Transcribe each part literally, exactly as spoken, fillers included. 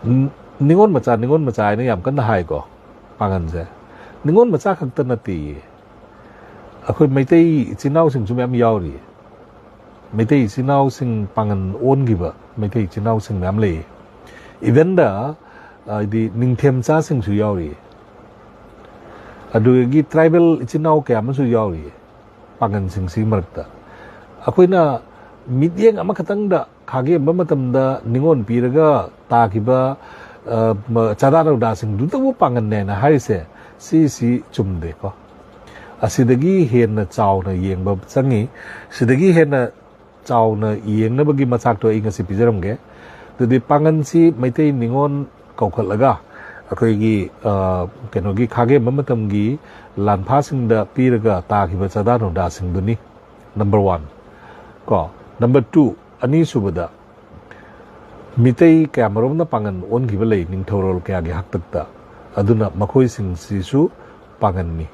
ꯎꯝ, ꯅꯤꯉꯣꯜ ꯃꯆꯥ, ꯅꯤꯉꯣꯜ ꯃꯆꯥ ꯍꯥꯏꯅ ꯌꯥꯝ ꯀꯟꯅ ꯍꯥꯏꯀꯣ, ꯄꯥꯉꯟꯁꯦ꯫ ꯅꯤꯉꯣꯜ ꯃꯆꯥ ꯈꯛꯇ ꯅꯠꯇꯦꯌꯦ, ꯑꯩꯈꯣꯏ ꯃꯩꯇꯩ ꯏꯆꯤꯟ ꯏꯅꯥꯎꯁꯤꯡꯁꯨ ꯃꯌꯥꯝ ꯌꯥꯎꯔꯤ꯫ ꯃꯩꯇꯩ ꯏꯆꯤꯟ ꯏꯅꯥꯎꯁꯤꯡ ꯄꯥꯉꯟ ꯑꯣꯟꯈꯤꯕ ꯃꯩꯇꯩ ꯏꯆꯤꯟ ꯏꯅꯥꯎꯁꯤꯡ ꯃꯌꯥꯝ ꯂꯩꯌꯦ꯫ Even the, ꯍꯥꯏꯗꯤ, ꯅꯤꯡꯊꯦꯝꯆꯥꯁꯤꯡꯁꯨ ꯌꯥꯎꯔꯤ, ꯑꯗꯨꯗꯒꯤ tribal ꯏꯆꯤꯟ ꯏꯅꯥꯎ ꯀꯌꯥ ꯑꯃꯁꯨ ꯌꯥꯎꯔꯤ ꯄꯥꯉꯟꯁꯤꯡꯁꯤꯒꯤ ꯃꯔꯛꯇ꯫ ꯑꯩꯈꯣꯏꯅ ꯃꯤꯠꯌꯦꯡ ꯑꯃꯈꯛꯇꯪꯗ ꯈꯥꯒꯦꯝꯕ ꯃꯇꯝꯗ ꯅꯤꯉꯣꯜ ꯄꯤꯔꯒ ꯇꯥꯈꯤꯕ, ꯑ, ꯃ-, ꯆꯥꯗꯥ ꯅꯧꯗꯥꯁꯤꯡꯗꯨꯗꯕꯨ ꯄꯥꯉꯟꯅꯦꯅ ꯍꯥꯏꯔꯤꯁꯦ, ꯁꯤꯁꯤ ꯆꯨꯝꯗꯦꯀꯣ꯫ ꯑꯁꯤꯗꯒꯤ ꯍꯦꯟꯅ ꯆꯥꯎꯅ ꯌꯦꯡꯕ ꯆꯪꯉꯤ꯫ ꯁꯤꯗꯒꯤ ꯍꯦꯟꯅ ꯆꯥꯎꯅ ꯌꯦꯡꯅꯕꯒꯤ ꯃꯆꯥꯛꯇꯣ ꯑꯩ ꯉꯁꯤ ꯄꯤꯖꯔꯝꯒꯦ꯫ ꯑꯗꯨꯗꯤ ꯄꯥꯉꯟꯁꯤ ꯃꯩꯇꯩ ꯅꯤꯉꯣꯜ ꯀꯧꯈꯠꯂꯒ ꯑꯩꯈꯣꯏꯒꯤ, ꯑ, ꯀꯩꯅꯣꯒꯤ ꯈꯥꯒꯦꯝꯕ ꯃꯇꯝꯒꯤ ꯂꯥꯟꯐꯥꯁꯤꯡꯗ ꯄꯤꯔꯒ ꯇꯥꯈꯤꯕ ꯆꯥꯗꯥ ꯅꯧꯗꯥꯁꯤꯡꯗꯨꯅꯤ꯫ Number one꯫ ꯀꯣ, number two, ꯑꯅꯤꯁꯨꯕꯗ, ꯃꯤꯇꯩ ꯀꯌꯥꯃꯔꯣꯝꯅ ꯄꯥꯉꯟ ꯑꯣꯟꯈꯤꯕ ꯂꯩ ꯅꯤꯡꯊꯧꯔꯣꯜ ꯀꯌꯥꯒꯤ ꯍꯥꯛꯇꯛꯇ, ꯑꯗꯨꯅ ꯃꯈꯣꯏꯁꯤꯡꯁꯤꯁꯨ ꯄꯥꯉꯟꯅꯤ꯫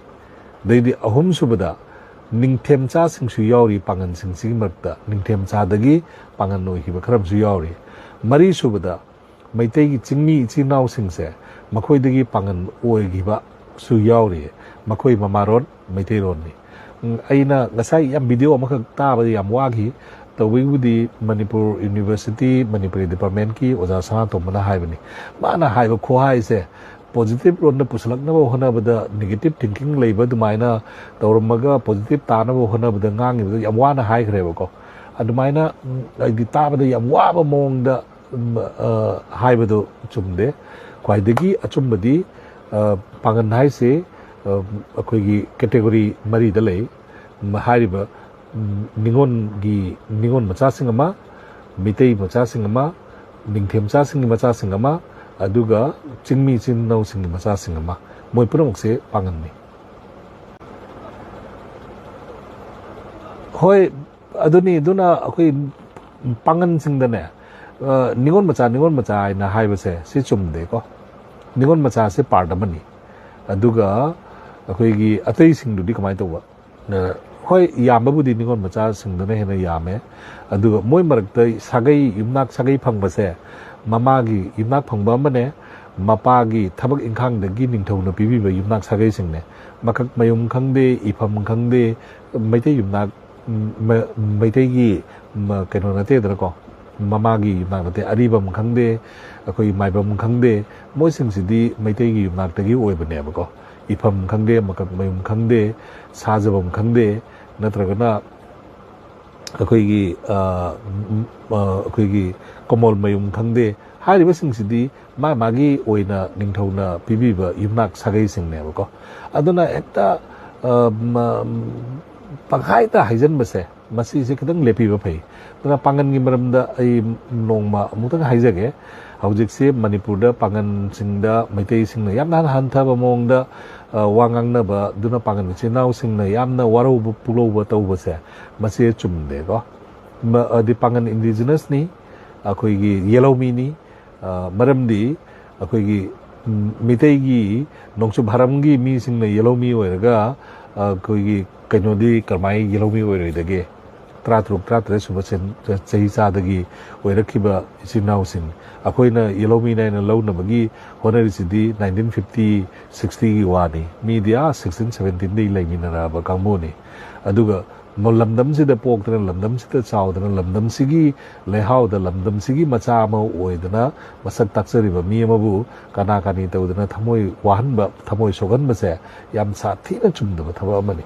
ꯑꯗꯩꯗꯤ ꯑꯍꯨꯝꯁꯨꯕꯗ, ꯅꯤꯡꯊꯦꯝꯆꯥꯁꯤꯡꯁꯨ ꯌꯥꯎꯔꯤ ꯄꯥꯉꯟꯁꯤꯡꯁꯤꯒꯤ ꯃꯔꯛꯇ, ꯅꯤꯡꯊꯦꯝꯆꯥꯗꯒꯤ ꯄꯥꯉꯟ ꯑꯣꯏꯈꯤꯕ ꯈꯔ ꯑꯃꯁꯨ ꯌꯥꯎꯔꯤ꯫ ꯃꯔꯤꯁꯨꯕꯗ, ꯃꯩꯇꯩꯒꯤ ꯆꯤꯡꯃꯤ ꯏꯆꯤꯜ ꯏꯅꯥꯎꯁꯤꯡꯁꯦ ꯃꯈꯣꯏꯗꯒꯤ ꯄꯥꯉꯟ ꯑꯣꯏꯈꯤꯕꯁꯨ ꯌꯥꯎꯔꯤ, ꯃꯈꯣꯏ ꯃꯃꯥꯔꯣꯟ ꯃꯩꯇꯩꯔꯣꯟꯅꯤ꯫ ꯎꯝ, ꯑꯩꯅ ꯉꯁꯥꯏ ꯌꯥꯝ video ꯑꯃꯈꯛ ꯇꯥꯕꯗ ꯌꯥꯝ ꯋꯥꯈꯤ꯫ ꯇꯧꯕꯒꯤꯕꯨꯗꯤ ꯃꯅꯤꯄꯨꯔ University, ꯃꯅꯤꯄꯨꯔꯤ departmentꯀꯤ ꯑꯣꯖꯥ ꯁꯅꯥꯇꯣꯝꯕꯅ ꯍꯥꯏꯕꯅꯤ꯫ ꯃꯥꯅ ꯍꯥꯏꯕ ꯈꯨꯍꯥꯏꯁꯦ, positive ꯔꯣꯝꯗ ꯄꯨꯁꯤꯜꯂꯛꯅꯕ ꯍꯣꯠꯅꯕꯗ negative thinking ꯂꯩꯕ ꯑꯗꯨꯃꯥꯏꯅ ꯇꯧꯔꯝꯃꯒ positive ꯇꯥꯅꯕ ꯍꯣꯠꯅꯕꯗ ꯉꯥꯡꯉꯤꯕꯗꯣ ꯌꯥꯝ ꯋꯥꯅ ꯍꯥꯏꯈ꯭ꯔꯦꯕꯀꯣ꯫ ꯑꯗꯨꯃꯥꯏꯅ, ꯎꯝ, ꯍꯥꯏꯗꯤ ꯇꯥꯕꯗ ꯌꯥꯝ ꯋꯥꯕ ꯃꯑꯣꯡꯗ, ꯎꯝ, ꯑ, ꯍꯥꯏꯕꯗꯣ ꯆꯨꯝꯗꯦ꯫ ꯈ꯭ꯋꯥꯏꯗꯒꯤ ꯑꯆꯨꯝꯕꯗꯤ, ꯑ, ꯄꯥꯉꯟ ꯍꯥꯏꯁꯦ, ꯑ, ꯑꯩꯈꯣꯏꯒꯤ category ꯃꯔꯤꯗ ꯂꯩ꯫ ꯎꯝ, ꯍꯥꯏꯔꯤꯕ, ꯎꯝ, ꯅꯤꯉꯣꯜꯒꯤ, ꯅꯤꯉꯣꯜ ꯃꯆꯥꯁꯤꯡ ꯑꯃ, ꯃꯤꯇꯩ ꯃꯆꯥꯁꯤꯡ ꯑꯃ, ꯅꯤꯡꯊꯦꯝꯆꯥꯁꯤꯡꯒꯤ ꯃꯆꯥꯁꯤꯡ ꯑꯃ, ꯑꯗꯨꯒ ꯆꯤꯡꯃꯤ ꯏꯆꯤꯟ ꯏꯅꯥꯎꯁꯤꯡꯒꯤ ꯃꯆꯥꯁꯤꯡ ꯑꯃ, ꯃꯣꯏ ꯄꯨꯝꯅꯃꯛꯁꯦ ꯄꯥꯉꯟꯅꯤ꯫ ꯍꯣꯏ, ꯑꯗꯨꯅꯤ꯫ ꯑꯗꯨꯅ ꯑꯩꯈꯣꯏ ꯄꯥꯉꯟꯁꯤꯡꯗꯅꯦ, ꯑ, ꯅꯤꯉꯣꯜ ꯃꯆꯥ, ꯅꯤꯉꯣꯜ ꯃꯆꯥ ꯍꯥꯏꯅ ꯍꯥꯏꯕꯁꯦ ꯁꯤ ꯆꯨꯝꯗꯦꯀꯣ꯫ ꯅꯤꯉꯣꯜ ꯃꯆꯥꯁꯦ part ꯑꯃꯅꯤ꯫ ꯑꯗꯨꯒ ꯑꯩꯈꯣꯏꯒꯤ ꯑꯇꯩꯁꯤꯡꯗꯨꯗꯤ ꯀꯃꯥꯏꯅ ꯇꯧꯕ? ꯑ, ꯍꯣꯏ, ꯌꯥꯝꯕꯕꯨꯗꯤ ꯅꯤꯉꯣꯜ ꯃꯆꯥꯁꯤꯡꯗꯨꯅ ꯍꯦꯟꯅ ꯌꯥꯝꯃꯦ꯫ ꯑꯗꯨꯒ ꯃꯣꯏ ꯃꯔꯛꯇ ꯁꯥꯒꯩ, ꯌꯨꯝꯅꯥꯛ ꯁꯥꯒꯩ ꯐꯪꯕꯁꯦ, ꯃꯃꯥꯒꯤ ꯌꯨꯝꯅꯥꯛ ꯐꯪꯕ ꯑꯃꯅꯦ, ꯃꯄꯥꯒꯤ ꯊꯕꯛ ꯏꯪꯈꯥꯡꯗꯒꯤ ꯅꯤꯡꯊꯧꯅ ꯄꯤꯕꯤꯕ ꯌꯨꯝꯅꯥꯛ ꯁꯥꯒꯩꯁꯤꯡꯅꯦ꯫ ꯃꯀꯛ ꯃꯌꯨꯝ ꯈꯪꯗꯦ, ꯏꯐꯝ ꯈꯪꯗꯦ, ꯃꯩꯇꯩ ꯌꯨꯝꯅꯥꯛ, ꯎꯝ, ꯃ-, ꯃꯩꯇꯩꯒꯤ, ꯃ-, ꯀꯩꯅꯣ ꯅꯠꯇꯦꯗꯅꯀꯣ, ꯃꯃꯥꯒꯤ ꯌꯨꯝꯅꯥꯛ ꯅꯠꯇꯦ, ꯑꯔꯤꯕꯝ ꯈꯪꯗꯦ, ꯑꯩꯈꯣꯏ ꯃꯥꯏꯕꯝ ꯈꯪꯗꯦ, ꯃꯣꯏꯁꯤꯡꯁꯤꯗꯤ ꯃꯩꯇꯩꯒꯤ ꯌꯨꯝꯅꯥꯛꯇꯒꯤ ꯑꯣꯏꯕꯅꯦꯕꯀꯣ꯫ ꯏꯐꯝ ꯈꯪꯗꯦ, ꯃꯀꯛ ꯃꯌꯨꯝ ꯈꯪꯗꯦ, ꯁꯥꯖꯕꯝ ꯈꯪꯗꯦ, ꯅꯠꯇ꯭ꯔꯒꯅ ꯑꯩꯈꯣꯏꯒꯤ, ꯑ, ꯎꯝ, ꯑ, ꯑꯩꯈꯣꯏꯒꯤ ꯀꯃꯣꯜ ꯃꯌꯨꯝ ꯈꯪꯗꯦ, ꯍꯥꯏꯔꯤꯕꯁꯤꯡꯁꯤꯗꯤ ꯃꯥ ꯃꯥꯒꯤ ꯑꯣꯏꯅ ꯅꯤꯡꯊꯧꯅ ꯄꯤꯕꯤꯕ ꯌꯨꯝꯅꯥꯛ ꯁꯥꯒꯩꯁꯤꯡꯅꯦꯕꯀꯣ꯫ ꯑꯗꯨꯅ ꯍꯦꯛꯇ, ꯑ, ꯃ-, ꯄꯪꯍꯥꯏꯗ ꯍꯥꯏꯖꯟꯕꯁꯦ, ꯃꯁꯤꯁꯦ ꯈꯤꯇꯪ ꯂꯦꯞꯄꯤꯕ ꯐꯩ꯫ ꯑꯗꯨꯅ ꯄꯥꯡꯒꯟꯒꯤ ꯃꯔꯝꯗ ꯑꯩ ꯅꯣꯡꯃ ꯑꯃꯨꯛꯇꯪ ꯍꯥꯏꯖꯒꯦ꯫ ꯍꯧꯖꯤꯛꯁꯦ ꯃꯅꯤꯄꯨꯔꯗ ꯄꯥꯡꯒꯟꯁꯤꯡꯗ, ꯃꯩꯇꯩꯁꯤꯡꯅ ꯌꯥꯝꯅ ꯍꯟꯊꯕ ꯃꯑꯣꯡꯗ, ꯑ, ꯋꯥ ꯉꯥꯡꯅꯕ, ꯑꯗꯨꯅ ꯄꯥꯡꯒꯟ ꯏꯆꯤꯟ ꯏꯅꯥꯎꯁꯤꯡꯅ ꯌꯥꯝꯅ ꯋꯥꯔꯧꯕ ꯄꯨꯛꯂꯧꯕ ꯇꯧꯕꯁꯦ, ꯃꯁꯤ ꯆꯨꯝꯗꯦꯀꯣ꯫ ꯃ-, ꯑꯗꯤ ꯄꯥꯡꯒꯟ ꯏꯟꯗꯤꯖꯤꯅꯁꯅꯤ, ꯑꯩꯈꯣꯏꯒꯤ ꯌꯦꯂꯧꯃꯤꯅꯤ꯫ ꯑ, ꯃꯔꯝꯗꯤ ꯑꯩꯈꯣꯏꯒꯤ, ꯎꯝ, ꯃꯤꯇꯩꯒꯤ ꯅꯣꯡꯆꯨꯞ ꯍꯥꯔꯝꯒꯤ ꯃꯤꯁꯤꯡꯅ ꯌꯦꯂꯧꯃꯤ ꯑꯣꯏꯔꯒ, ꯑ, ꯑꯩꯈꯣꯏꯒꯤ ꯀꯩꯅꯣꯗꯤ ꯀꯔꯝꯍꯥꯏꯅ ꯌꯦꯂꯧꯃꯤ ꯑꯣꯏꯔꯣꯏꯗꯒꯦ? ꯇꯔꯥꯇꯔꯨꯛ, ꯇꯔꯥꯇꯔꯦꯠ ꯁꯨꯕ ꯆꯍꯤ ꯆꯥꯗꯒꯤ ꯑꯣꯏꯔꯛꯈꯤꯕ ꯏꯆꯤꯟ ꯏꯅꯥꯎꯁꯤꯡ꯫ ꯑꯩꯈꯣꯏꯅ ꯌꯦꯂꯧꯃꯤꯅ ꯍꯥꯏꯅ ꯂꯧꯅꯕꯒꯤ ꯍꯣꯠꯅꯔꯤꯁꯤꯗꯤ ꯅꯥꯏꯟꯇꯤꯟ ꯐꯤꯐꯇꯤ, ꯁꯤꯛꯁꯇꯤꯒꯤ ꯋꯥꯅꯤ꯫ ꯃꯤꯗꯤ ꯑꯥ ꯁꯤꯛꯁꯇꯤꯟ ꯁꯕꯦꯟꯇꯤꯟꯗꯒꯤ ꯂꯩꯃꯤꯟꯅꯔꯛꯑꯕ ꯀꯥꯡꯕꯨꯅꯤ꯫ ꯑꯗꯨꯒ ꯃ-, ꯂꯝꯗꯝꯁꯤꯗ ꯄꯣꯛꯇꯅ, ꯂꯝꯗꯝꯁꯤꯗ ꯆꯥꯎꯗꯅ, ꯂꯝꯗꯝꯁꯤꯒꯤ ꯂꯩꯍꯥꯎꯗ, ꯂꯝꯗꯝꯁꯤꯒꯤ ꯃꯆꯥ ꯑꯃ ꯑꯣꯏꯗꯅ ꯃꯁꯛ ꯇꯥꯛꯆꯔꯤꯕ ꯃꯤ ꯑꯃꯕꯨ ꯀꯅꯥ ꯀꯅꯤ ꯇꯧꯗꯅ ꯊꯃꯣꯏ ꯋꯥꯍꯟꯕ, ꯊꯃꯣꯏ ꯁꯣꯛꯍꯟꯕꯁꯦ ꯌꯥꯝ ꯁꯥꯊꯤꯅ ꯆꯨꯝꯗꯕ ꯊꯕꯛ ꯑꯃꯅꯤ꯫